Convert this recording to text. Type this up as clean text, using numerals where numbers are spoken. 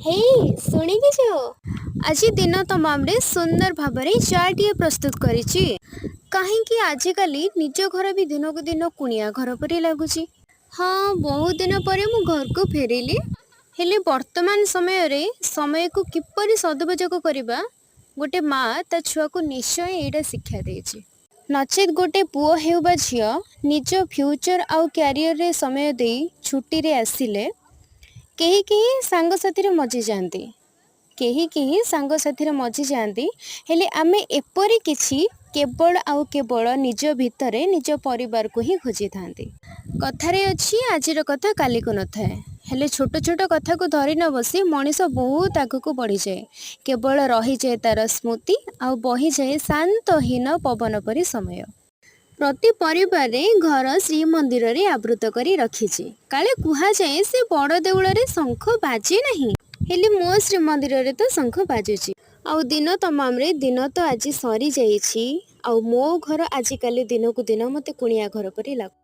ହେଇ, ଶୁଣିକି ଯାଅ। ଆଜି ଦିନ ତମାମରେ ସୁନ୍ଦର ଭାବରେ ଚା'ଟିଏ ପ୍ରସ୍ତୁତ କରିଛି। କାହିଁକି ଆଜିକାଲି ନିଜ ଘର ବି ଦିନକୁ ଦିନ କୁଣିଆ ଘର ପରି ଲାଗୁଛି। ହଁ, ବହୁତ ଦିନ ପରେ ମୁଁ ଘରକୁ ଫେରିଲି। ହେଲେ ବର୍ତ୍ତମାନ ସମୟରେ ସମୟକୁ କିପରି ସଦୁପଯୋଗ କରିବା, ଗୋଟେ ମା ତା ଛୁଆକୁ ନିଶ୍ଚୟ ଏଇଟା ଶିକ୍ଷା ଦେଇଛି। ନଚେତ୍ ଗୋଟେ ପୁଅ ହେଉ ବା ଝିଅ, ନିଜ ଫ୍ୟୁଚର୍ ଆଉ କ୍ୟାରିୟରରେ ସମୟ ଦେଇ ଛୁଟିରେ ଆସିଲେ କେହି କେହି ସାଙ୍ଗସାଥିରେ ମଜିଯାଆନ୍ତି, କେହି କେହି ସାଙ୍ଗସାଥିରେ ମଜିଯାଆନ୍ତି। ହେଲେ ଆମେ ଏପରି କିଛି କେବଳ ଆଉ କେବଳ ନିଜ ଭିତରେ ନିଜ ପରିବାରକୁ ହିଁ ଖୋଜିଥାନ୍ତି। କଥାରେ ଅଛି, ଆଜିର କଥା କାଲିକୁ ନଥାଏ। ହେଲେ ଛୋଟ ଛୋଟ କଥାକୁ ଧରି ନ ବସି ମଣିଷ ବହୁତ ଆଗକୁ ବଢ଼ିଯାଏ। କେବଳ ରହିଯାଏ ତାର ସ୍ମୃତି ଆଉ ବହିଯାଏ ଶାନ୍ତହୀନ ପବନ ପରି ସମୟ। ପ୍ରତି ପରିବାରରେ ଘର ଶ୍ରୀମନ୍ଦିରରେ ଆବୃତ କରି ରଖିଛି। କାଳେ କୁହାଯାଏ ସେ ବଡ଼ ଦେଉଳରେ ଶଙ୍ଖ ବାଜେ ନାହିଁ, ହେଲେ ମୋ ଶ୍ରୀମନ୍ଦିରରେ ତ ଶଙ୍ଖ ବାଜୁଛି। ଆଉ ଦିନ ତମାମରେ ଦିନ ତ ଆଜି ସରିଯାଇଛି। ଆଉ ମୋ ଘର ଆଜିକାଲି ଦିନକୁ ଦିନ ମୋତେ କୁଣିଆ ଘର ପରି ଲାଗୁଛି।